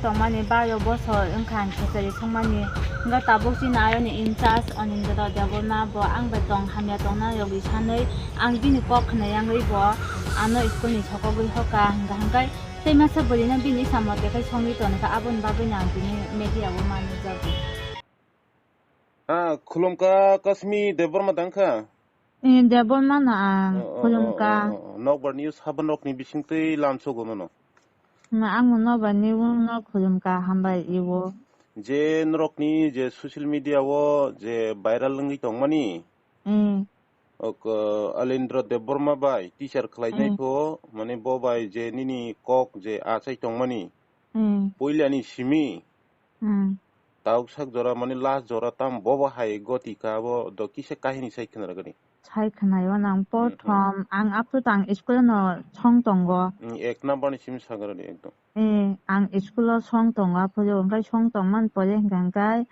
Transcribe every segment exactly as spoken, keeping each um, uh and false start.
tongmani baro bosor wngkha ang Khesari songmani. Hwnkhe tabuk chini ayoni in charge Anindra Debbarma bo ang bai tong hamya tongna yogwi sanwi ang bini kok khna yangwi bo ano school ni sokogwi hoka hwnkha hwnkhe tei masa bwrwino bini samung tei khai songwi tongkha aboni bagwino ang tini media o manwi jago. Ah, khulumkha Kasmi Debbarma dangkha? Eh, Debbarma no ang, oh, oh, oh, khulumkha. Oh, oh, oh. Nokbar ni sabanrok ni bisingtwi lamsogo nono. Ma ang no nokbar ni wng no khulumkha hambai iwo. Je norok ni je social media o je viral wngwi tongmani. Hmm. Ok, Alindra Debbarma bai teacher khlainai hmm pho, mane bo bai je nini kok je achai tongmani. Hmm. Puila ni simi. Hmm. Tauk sak jora mani last jora tam bobo hai goti ka bo do kisa kahini sai khna rwgani. Sai khnayo nang hmm, hmm, prothom ang apto tang school no song tongo. Hmm, ek number ni simi sagarani ekdom. Eh, ang school o song tongo aphujo, hwnkhe song tongmani pore hwnkhe hwnkhe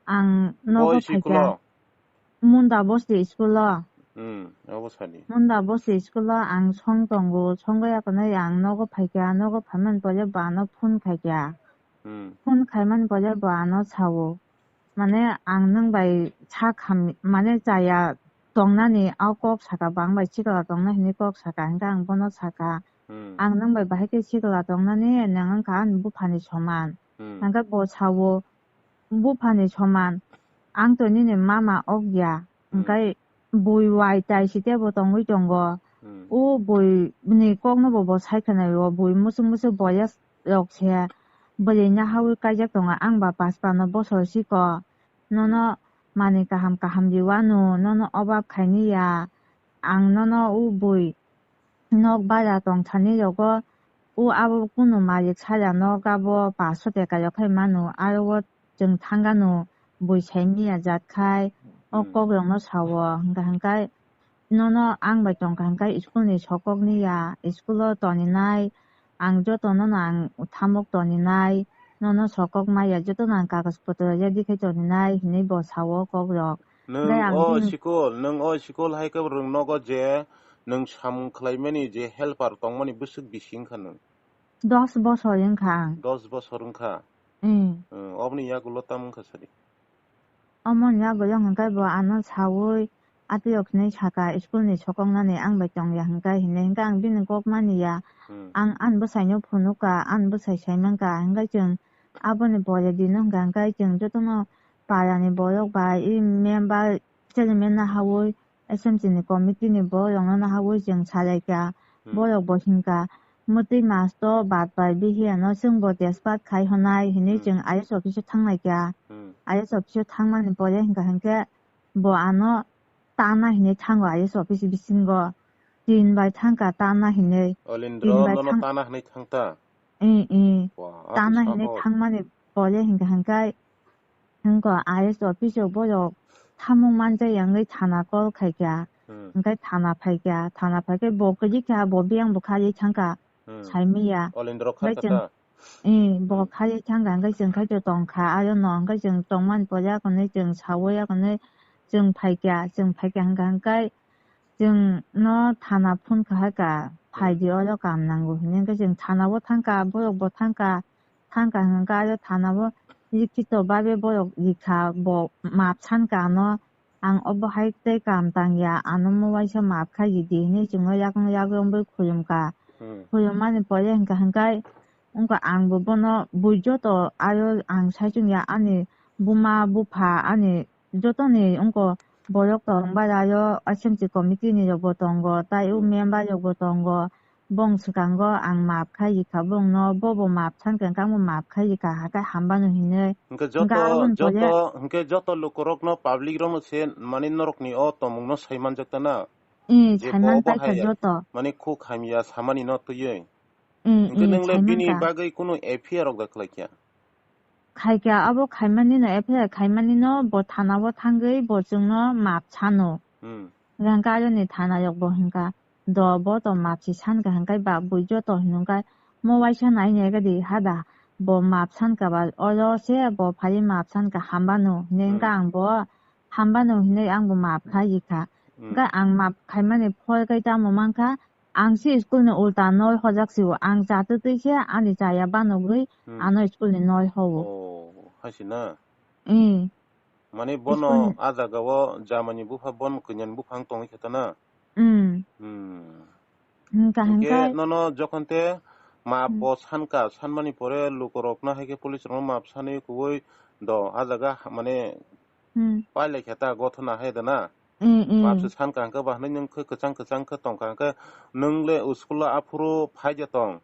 ang nogo boi phaikha. School o? Munda Bosti school o. Hmm, obo sadi. Munda Bosti school o ang song tongo, songwi akonwi ang nogo phaikha, nogo phaimani pore bo ano phone khaikha. Hmm. Phone khaimani pore bo ano sao, mane ang nwng bai sak ham, mane chaya tongnani o kok saka, bang bai sikla tongna hinwi kok saka, hwnkhe ang bono saka, hmm, ang nwng bai bahai khe sikla tongnani nwng wngkha ani buphani soman. Hmm. Hwnkhe bo sao, buphani soman, ang to nini mama ok ya, hmm, hwnkhe bui wai tai si tebo tongwi tongo. Hmm. O bui ni kokno bo bo sai khwnai o, bui musuk musuk boyas rok se bwrwi nahaui kaijak tongo, ang ba paspano bosor siko. Nono hmm, manwi kaham kaham riwano, nono obab khaini ya, ang nono o bui nok bara tongthani rogo, o abo kunu malik saya nok abo paso teka rok khai mano, aro o chwng thangano bui sai miya jat khai, o hmm, kok rokno sao, hwnkha hwnkhe nono ang bai tongkha hwnkhe school ni sokok ni ya, school o toninai, ang joto nono ang thamok toninai, nono sokok maya joto no ang kagoz potro ready khai toninai hinwi bo sao kok rok. Nwng tei ang o bini sikul, nwng o sikul hai khe rwng nogo je nwng samung khlaimani je helper tongmani bwswk bisi wngkha nwng? Dos bosor wngkha ang. Dos bosor wngkha? Hmm. Hmm, oboni yagulo tamo wngkha sadi? Omoni yagulo hwnkhe bo ano saui atwirok hinwi saka, school ni sokoknani ang bai tongya hwnkhe hinwi hwnkhe ang bini kok mani ya. Hmm. Ang ani bwsaino phunukha, ani bwsai sai mankha, hwnkhe chwng aboni pore dino hwnkha hwnkhe chwng jotono parani borok bai, i member, chairman no haui, S M C ni committee ni borok rokno nahaui chwng salaikha, hmm, borok bo hinkha, "Mwtwi mas to bat bai bihiya no chwng bo tejpat khai honai," hinwi hmm, chwng I S office o thanglaikha. Hmm. I S office o thangmani pore hinkha hinkhe bo ano tana hinwi thango I S office bisingo. Tin bai thangkha tana hinwi. Olindro tin bai nono thang- tana hinwi thangta? Ee, ee. Wah, tana hinwi thangmani pore hinkha hinkhe Hwnkhe I S office o borok thamung manjak ya wngwi thana call khaikha. Hmm. Hwnkhe thana phaikha, thana phaikhe bo kwrwikha, bo biyang bo khaiwi thangkha, hmm, saimanya. Olindro hwnkhe chwng, khaikha ta? Ee, bo hmm, khaiwi thangkha, hwnkhe chwng khai tongkha, arono hwnkhe chwng tongmani pore akonwi chwng saui akonwi chwng phaikha, chwng phaikha hwnkha hwnkhe chwngno thana phone kha hai kha, hmm, phaidi oro kam nango hinwi hwnkhe chwng thana o thangkha, borok bo thangkha. Thangkha hwnkha aro thana o likhito babe borok rikha, bo maap sankha ano, ang obo hai tei kaam tangya, ano mo waisa maap khai ridi hinwi chwngno yakung yagung bai khulumkha. Hmm. Khulummani pore hwnkha hwnkhe wngkha ang bo bono bui joto aro ang saichung ya ani buma bupha ani jotoni wngkha borok tong bai aro S M C committee ni rok bo tongo, tai o hmm, member rok bo tongo. Bong swkango ang maap khai rikha bongno, bobo maap sankha hwnkhe angbo maap khai rikha, hakhe hambano hinwi. Hwnkhe hwnkhe joto, aboni pore joto, hwnkhe joto lukurokno, public rokno se mani norokni o tongmungno saimanjakta na? Ee, je bo saiman obo paikha hai joto. Mani khuk hamya samani no twiwi. Ee, hwnkhe ee, nwng le bini saimankha. Bagwi kunu F I R rok da khlaikha? Khaikha, abo khaimani no, F I R khaimani no bo thana o thangwi bo chwngno maap sano. Hmm. Hwnkhe aroni thana rok bo hwnkha, "Do, bo to maap si sankha," hwnkhe ba bui joto hwnwi hwnkhe, "Mo waisa nai nai gadi hada, bo maap sankha ba, oro se bo phaiwi maap sankha hambano," hinwi hwnkhe hmm, ang bo hambano hinwi ang bo maap khai rikha. Hmm. Hwnkhe ang maap khaimani phol khai tamo mankha, Ang si school ni ulta noi hojak si o. Ang cha twi twi khe ani chaya banogwi Hmm. ano school ni noi ho o. Oh, hai si na? Eh. Mane School bono ni a jaga o jamani bupha bon kwnyan buphang tongwi khe ta na? Hmm. Hmm. Hwnkha Hwnkhe hwnkhe nono jokhon te ma Hmm. bo sanka, sanmani pore lukorokno hai khe police rokno map sanwi kuwi do a jaga ha-, mane Hmm. pailai khe ta gothona hai da na? Eh, eh. Map se sanka hwnkhe ba hwnwi nwng khe kwchang kwchang khe tongkha hwnkhe nwng le school o aphuru phai de tong?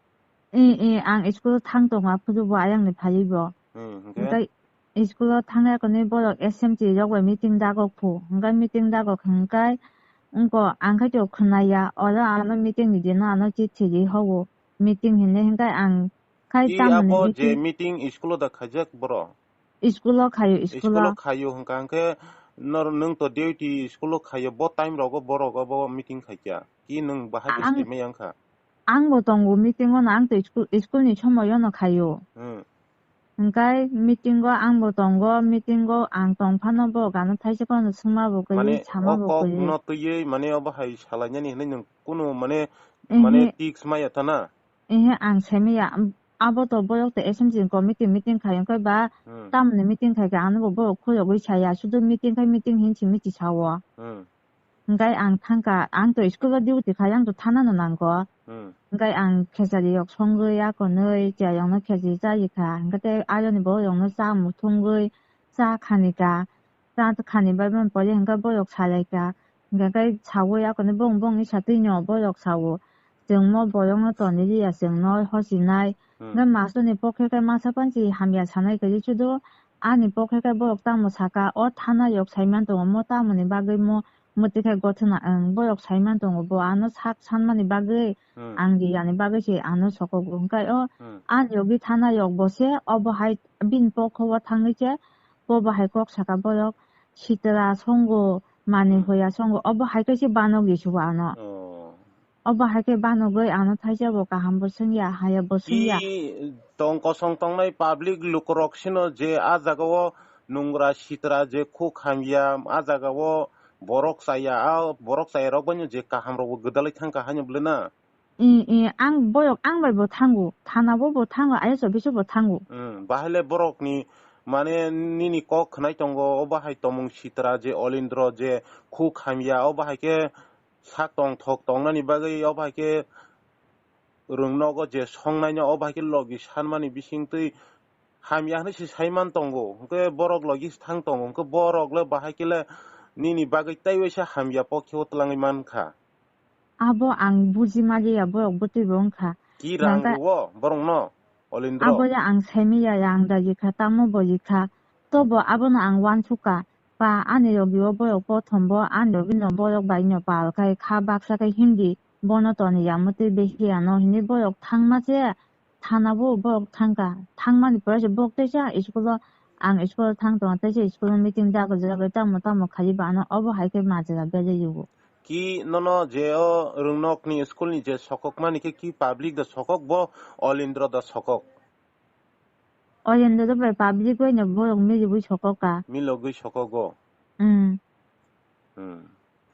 Eh, eh, ang school o thang tongo aphuru bo ayang ni phaiwi bo. Hmm, hwnkhe? Hwnkhe school o thangya kwnwi borok S M C rok bai meeting dagok phu. Hwnkhe meeting dagok hwnkhe wngko ang khe to khwnaya. Oro ano meeting ni dino ano chithi ri hogo. Meeting hinwi hwnkhe ang khai Ki tamoni abo je meeting meeting school o da khaijak boro? School o khaio, school School o o. khaio hwnkha hwnkhe nor-, nwng to duty school o khaio, bo time rogo borok obo meeting khaikha. Ki nwng bahai Ang, khe simi wngkha? Ang bo tongo meeting o no, ang to school, school ni somoi o no khaio. Hmm. Hwnkhe meeting o ang bo tongo, meeting o ang tong phano bo gana thaisa phano swngma bo kwrwi, Mane sama o bo kok kwrwi. no twiwi mane obo hai salainani hinwi nwng kunu mane, Ehe. mane tiks maya ta na? Ehe, ang saimaya. Am-, abo to borok to S M C ni committee meeting khai wngkhe ba Hmm. tamoni meeting khai khe ano bo borok khulogwi saya, sudu meeting khai meeting hinwi simi tisa o. Hmm. Hwnkhe ang thangkha, ang to school o duty khai, ang to thana no nango. Hmm. Hwnkhe ang khechari rok songwi akonwi chwrairokno khechari chari kha, hwnkhe tei ayoni borok rokno cha muthungwi cha khani kha. Cha khani bai mani pore hwnkhe borok salai kha. Hwnkhe khe sawi akonwi bong bongni satwi no borok sao. Chwng mo borokno toni liya, chwng no hosinai. Hmm. Hwnkhe masuni pokhe khe masa pansi hamya sanai kwrwi sudu. Ani pokhe khe borok tamo saka, o thana yok saiman tongo, mo tamoni bagwi mo mwtwi khe gothona wng. Borok saiman tongo, bo ano sak sanmani bagwi, Hmm. ang riyani bagwi se ano sokogo. Hwnkhe o Hmm. ani yogwi thana yok bo se, obo hai bini pokho o thangwi se, bo bo hai kok saka borok sitra songo, mani Hmm. hoya songo, obo hai khe se banogwi sugo ano. Oh. Obo hai khe banogwi ano thaisa bo kaham bo swngya, haya bo swngya. Ki tong kosong tongnai public lukurok sino je a jaga o nungra sitra je khuk hamya, a jaga o borok chaya, a borok chaya rok bai no je kaham rok bo gwdalwi thangkha haino bwle na? I, i, ang boyok ang bai bo thango, thana bo bo thango, I S office o bo thango. Hmm, bahai le borok ni mane nini kok khwnai tongo, o bahai tomung sitra je Olindro je khuk hamya, o bahai khe sak tong thok tongnani bagwi, o bahai khe rwng nogo je songnaino, o bahai khe logi sanmani bisingtwi hamya hwnwi se saiman tongo, hwnkhe borok logi se thang tongo, hwnkhe borok le bahai khe le nini bagwi tei waisa hamya pokhe o twlangwi mankha. Abo ang buji maliya, borok bwtwi bo wngkha. Ki rang Nangkha rwo borokno, Olindro? Abo ya ang saimaya, ya ang da yikha, tamo bo yikha. Tobo abono ang wansukha. Pa, ani yogwi o borok prothom bo, ani yogwi no borok bai no pal khai kha baksa khai Hindi, bono toni ya mwtwi behi ano hinwi borok thangma se thana bo borok thangkha. Thangmani pore se borok teisa school o, ang school o thang tongo, teisa school o meeting jago jago tamo tamo khai ba ano obo hai khe majra berwi o. Ki nono je o rwngnokni school ni je sokok mani khe ki public da sokok bo Olindro da sokok? Olindro da bai public bai no borok milibui sokok ka. Milogwi sokok go. Hmm. Hmm.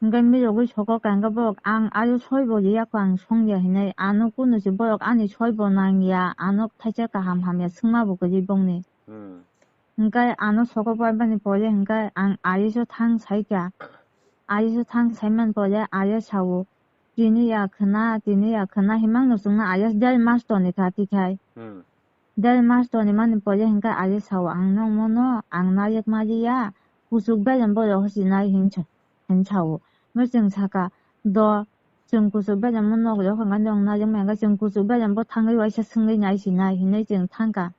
Hingke milogwi sokok ka hingke borok ang ayo soi bo riya ko ang songya hinui ano kunu se borok ani soi bo nangya ano thaisa kaham hamya swngma bo kwrwi bongni. Hmm. Hingke ano sokok bai bani pore hingke ang ayo so thang saikha. Ayo so thang saimani pore ayo sao. Tini ya khwna, tini ya khwna himang no chwngno ayas der mas toni kha tikhai. Hmm. Der mas toni mani pore hingkhe ayas sao ang nokno no ang nayek ma riya, kuchuk belem boyok hosi nai hin sa-, hin sao. Hingkhe chwng sakha, do, chwng kuchuk belem no nok rok hwnka nong nayek ma hingkhe chwng kuchuk belem bo thangwi waisa swngwi nai si nai hinui chwng thangkha.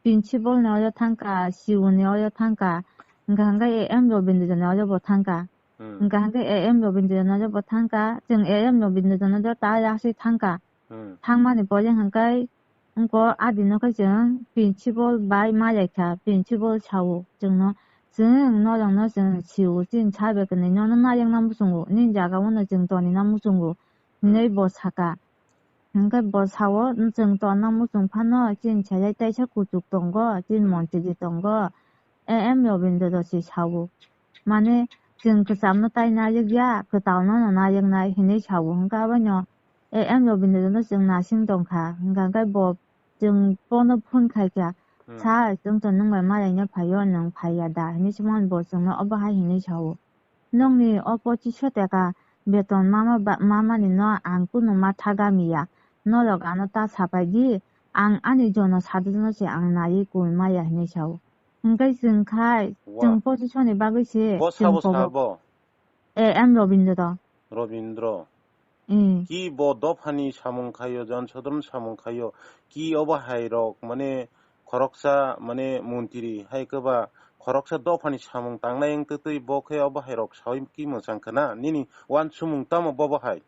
Principal ni oyo thangkha, C O ni oyo thangkha, hingkha hingkha A M Robindra ni oyo bo thangkha. Hmm. Hingkha hingkha A M Robindra ni oyo bo thangkha, chwng A M Robindra ni oyo ta yaksi thangkha. Hmm. Thangmani pore hingkha wngko adi no khe chwng principal bai ma laikha, principal sao chwngno, chwng norokno chwng C O chini sabe kwnwi nono nayakna muchungo, nini jaga o no chwng tonina muchungo, Hmm. hinui bo sakha. Hingkhe bo sao, "Chwng tonna muchung phano chini chayai teisa kuchuk tongo, chini Hmm. montri tongo." A M Robindra se sao, mane, "Chwng kwchamno tai nayakya, kwtalno no nayaknai," hinui sao. Hingkhe abono A M Robindra no chwng nasing tongkha, hwnkha khe bo chwng bono phone khaikha, Hmm. "Sir, chwng to nwng bai malaina phaio, nwng phaiya da?" hinwi swmani bo chwngno obo hai hinwi sao, "Nokni o pochiso teka beton mama ba-, mamani no ang kunu ma thaga miya, norok ano ta sapai di, ang ani jono sadrwno se ang naiwi kul maya," hinwi sao. Hwnkhe chwng khai, Wah. chwng pochiso ni bagwi se Bo chwng sabo kobo. sabo? A M Robindra. Robindra. Mm. Ki bo dophani samung khaio, Jan Sadharan samung khaio, ki obo hai rok, mane, khoroksa, mane, montri, hai khe ba khoroksa dophani samung tangnai wng twi twi bo khe obo hai rok saui ki mwchang khna, nini uansukmung tamo bobo hai?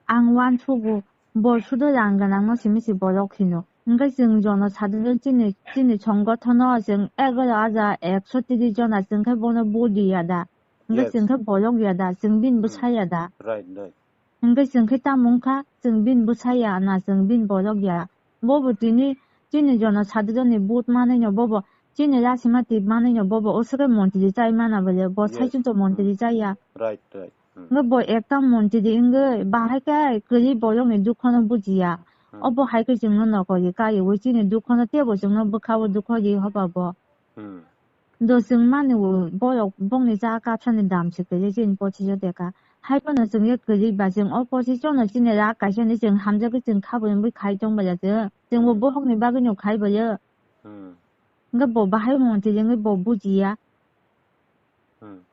Ang uansugo, bo sudo rang gwnang no simi si borok hino. Hwnkhe chwng jono sadrwno chini, chini songothono chwng egaro hajar ekso tris jona chwng khe bono vote riya da. Hwnkhe Yes. chwng khe borok ya da, chwng bini Hmm. bwsa ya da. Right, right. Hwnkhe chwng khe tamo wngkha, chwng bini bwsa ya na, chwng bini borok ya. Bobo tini chini jono sadrwni vote manwi no bobo, chini rasima tip manwi no bobo, o swkhe montri chai mana bole, bo Yes. saichung to montri Hmm. chai ya. Right, right. Hmm. Hwnkhe bo ekta montri wngwi bahai khe kwrwi borokni dukhono bujiya. Hmm. Obo hai khe chwngno nokoli kaiwi chini dukhono teibo chwngno bwkhao dukho ri hoba bo. Hmm. Do chwng mani o borok bongni cha kapsani dam se kwrwi chini pochiso teka. Hai phano chwng ye kwrwi ba chwng o pochiso no chini rak kaisa ni chwng hamjagwi chwng khabwi wngwi khai tong baiya chwng. Chwng bo Hmm. bohokni bagwi no khai baiya. Hmm. Hwnkhe bo bahai montri wngwi bo bujiya. Hmm.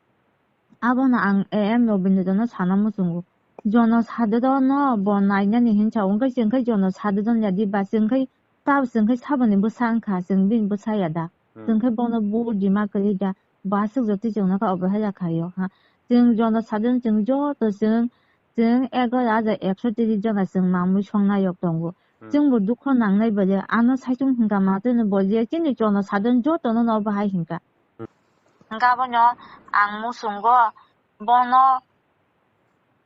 Abono ang A M Robindra no sana muchungo. Jono sadrwno bo nainani hinsa wngkhe chwng khe jono sadrwno ya di ba chwng khe ta chwng khe saboni bwsa wngkha chwng bini bwsa ya da. Hmm. Chwng khe bono bo dima kwrwi da. Bo aswk jotwi chwngno khe obo hai ya khaio ha. Chwng jono sadrwno chwng joto chwng, chwng egaro hajar ekso tris jona chwng mamwi songnai yok tongo. Hmm. Chwngbo dukho nangnai bole ano saichung hinka matwino bo je chini jono sadrwno jotono no obo hai hinka. Hwnkhe abono ang muchungo, bono,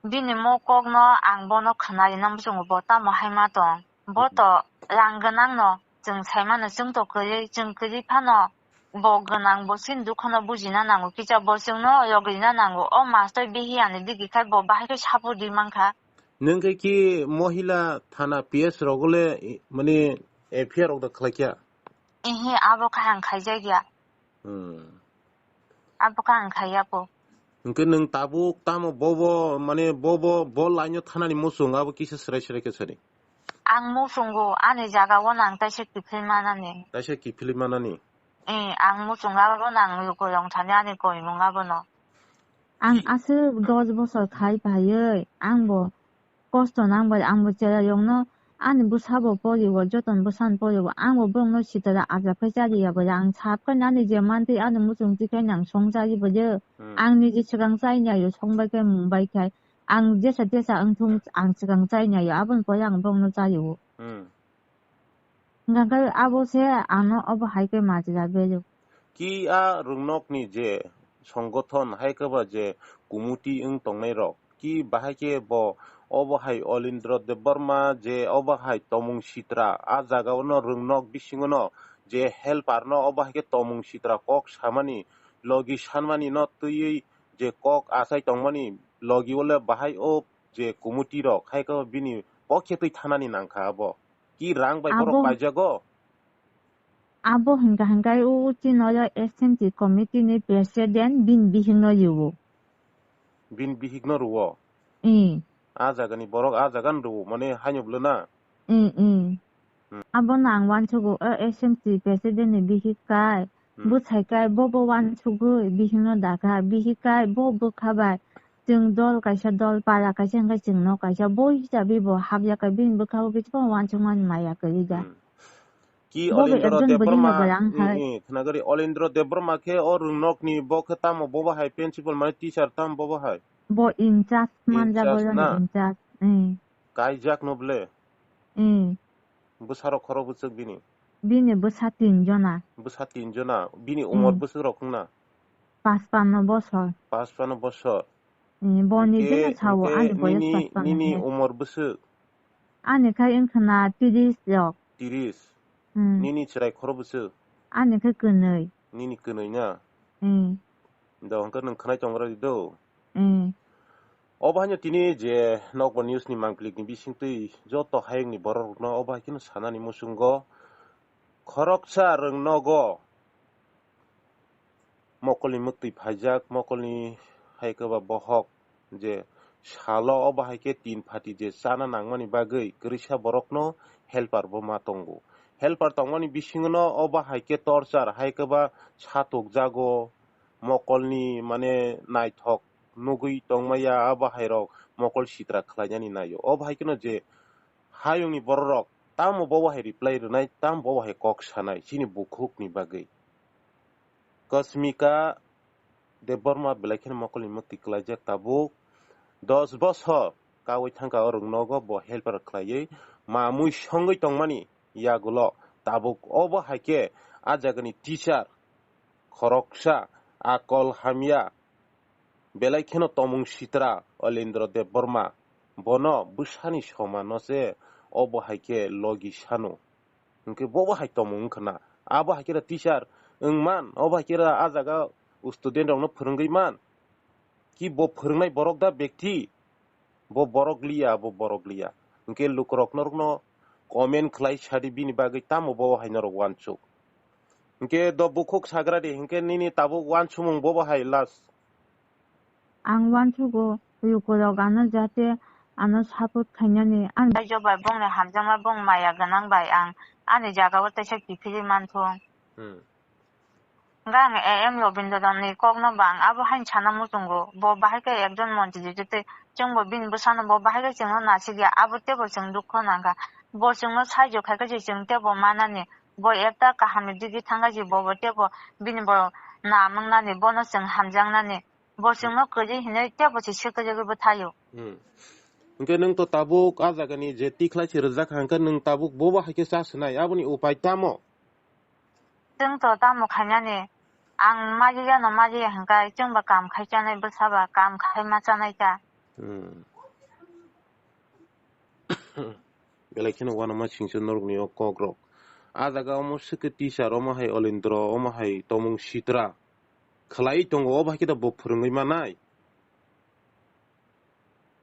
bini mokokno ang bono khwnarina muchungo, bo tamo hai ma tong. Bo to rang gwnangno chwng sai mano, chwng to kwrwi, chwng kwrwi phano bo gwnang, bo chini dukhono bujina nango, kisa bo chwngno yogwina nango. O mastoi bihi ani digi khai bo bahai khe support di mankha. Nwng khe ki mohila thana P S rogo le, mane, F I R rok da khlai kya? Ehe, abo kha ang khaijak ya. Hmm. Abo kha ang khaiya po. Hwnkhe nwng tabuk tamo bobo, mane, bobo, bo laino thanani muchung abo kisa srai srai khe sari? Ang muchungo, ani jaga o nang taisa kiphil manani. Taisa kiphil manani? Eh, ang muchung abo nang lukurong thani ani koimung abono. Ang Ki- aswk dos bosor khai phaiwi, ang bo kosto nang bai, ang bo chera yongno ani bwsabo poriwo, jotono bwsano poriwo, ang bo borokno sitara ajak khai chariya bai, ang sap khai nani je mantwi ani muchung twi khai nang song chari bai, Hmm. ang niji swkang chai naio, song bai khai, mung bai khai, ang jesa tesa wngthung, ang swkang chai naio, aboni pore ang borokno chario. Hmm. Hwnkha khe abo se ano obo hai khe majra beluk. Ki a rwngnokni je songothon hai khe ba je kumuti wng tongnai rok, ki bahai khe bo obo hai Olindra Debbarma je obo hai tomung sitra, a jaga o no rwngnok bisingo no je helper no obo hai khe tomung sitra kok samani, logi sanmani no twiwi je kok achai tongmani logi o le bahai o je kumuti rok hai khe bini pokhe twi thanani nangkha abo. Ki rang bai borok Abo, paijago? Abo hwnkha hwnkhe o chini o S M T committee ni president bini bihik no rwo. Bini bihik no rwo? Ee. A jaga ni borok a jaga ni rwo, mane haino bwlwna? Ee, ee. Hmm. Abono ang uansukgo, o S M T president ni bihik kai. Hmm. Bwsai kai bobo uansugwi bihikno dakha, bihik kai bo bwkha bai. Chwng dol kaisa, dol para kaisa, hwnkhe chwngno kaisa bo hisabi bo hapya kai, bini bwkha o kisa bo uansukmani maya kwrwi da. Hmm. Ki Bo bai Olindra ekjon bwrwino Debbarma, barang hai. Ee, ee, khwnagari Olindra Debbarma khe o rwngnokni bo khe tamo bobo hai principal mane teacher tamo bobo hai? Bo in charge manjago. In charge na? In charge, ee. Kaijak no ble? Ee. Bwsarok khorok bwswk bini? Bini bwsa tin jona. Bwsa tin jona. Bini umor Hmm. bwswk rok wngna? Paspano bosor. Paspano bosor. Hmm, boni Hwnkhe, jeno sao, hwnkhe ani boyos nini, paspano nini hwnkhe. Umor bwswk? Ani khai wngkhana tiris rok. Tiris? Hmm. Nini chwrai khorok bwswk? Ani khai kwnwi. Nini kwnwi na? Hmm. Do, hwnkhe nwng khwnai tongra di do? Hmm. Obo haino tini je nokbar news ni mangpili ni bisingtwi joto hayungni borok rokno obo hai kheno sanani muchungo khoroksa rwng nogo mokolni mwktwi phaijak, mokolni hai khe ba bohok je salo obo hai khe tin phati je chana nangmani bagwi kwrwisa borokno helper bo ma tongo. Helper tongmani bisingo no obo hai khe torchar hai khe ba satok jago, mokolni mane naithok nugwi tongmaya abo hai rok mokol sitra khlainani naio. Obo hai kheno je hayungni bororok tamo bobo hai reply rwnai, tamo bobo hai kok sanai chini bukhukni bagwi. Kasmika Debbarma belai kheno mokolni mwktwi kwlaijak tabuk dos bosor kawi thangkha o rwng nogo bo helper khlaiwi mamui songwi tongmani yagulo tabuk obo hai khe a jagani teacher khoroksa akol hamya belai kheno tomung sitra Olendro Debbarma bono bwsani somano se obo hai khe logi sano. Hwnkhe bobo hai tomung wngkha na. Abo hai khe da teacher wngman, obo hai khe da a jaga student rokno phwrwngwi man. Ki bo phwrwngnai borok da bekti? Bo borok liya, bo borok liya. Hwnkhe lukurok norokno comment khlai sadi bini bagwi tamo bobo hai norok uansuk. Hwnkhe do bukhuk sagra di, hwnkhe nini tabuk uansukmung bobo hai last. Ang uansugo lukurok ano jate ano support khainani. Ang Taijo bai bongni hamjakma bong maya gwnang bai ang ani jagao teisa kiphilwi manthung. Hmm. Hwnkhe ang A M Robindroni kokno bo ang abo haino sana muchungo. Bo bahai khe ekjon montri jotoi chwngbo bini bwsano bo bahai khe chwngno nasikya. Abo teibo chwng dukho nangkha. Bo chwngno saijo khai khe se chwng teibo manani. Bo ekta kahamni digi thangkha se bobo teibo bini bo nam wngnani, bono chwng hamjaknani. Bo chwngno kwrwi hinwi teibo se swkajagwi bwthaio. Hmm. Hwnkhe nwng to tabuk a jagani je tikhlai se rwjak kha, hwnkhe nwng tabuk bobo hai khe cha swnai, aboni upai tamo? Chwng to tamo khainani, ang maliya no maliya hwnkhe chwngba kam khai chanai bwsaba, kam khai ma chanai ta. Hmm. Belai kheno uanama singcha norokni o kokrok. A jaga omo swkhe teacher, omo hai Olendro, omo hai tomung sitra khlai tongo, o bahai khe da bo phwrwngwi manai.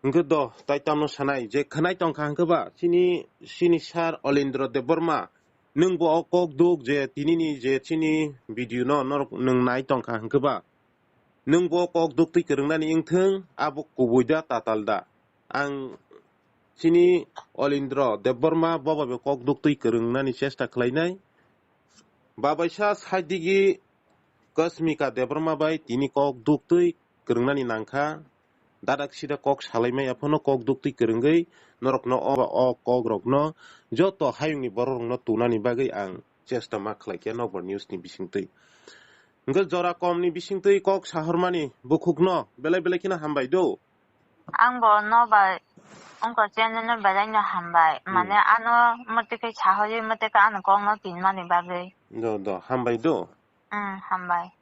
Hwnkhe do, tai tamno sanai, je khwnai tongkha hwnkhe ba, chini, chini sir Olendro Debbarma, nwng bo o kok duk je tinini je chini video no norok nwng nai tongkha hwnkhe ba, nwng bo kok duktwi kwrwngnani wngthwng, abo kubui da tatal da. Ang chini Olendro Debbarma bo bai kok duktwi kwrwngnani chesta khlainai. Babaisa side digi Kasmika Debbarma bai tini kok duktwi kwrwngnani nangkha. Dadak sida kok salaimaya phano kok duktwi kwrwngwi norokno o, o kokrokno joto hayungni borokrokno tunani bagwi ang chesta ma khlaikha nokbar news ni bisingtwi. Hwnkhe jora komni bisingtwi kok sahormani bukhukno belai belai kheno hambai do. Ang bo no bai wngkha channel no belai no hambai. Hmm. Mane ano mwtwi khe sahorwi mwtwi khe ano kok no tinmani bagwi. Do, do, hambai do. Hmm, hambai.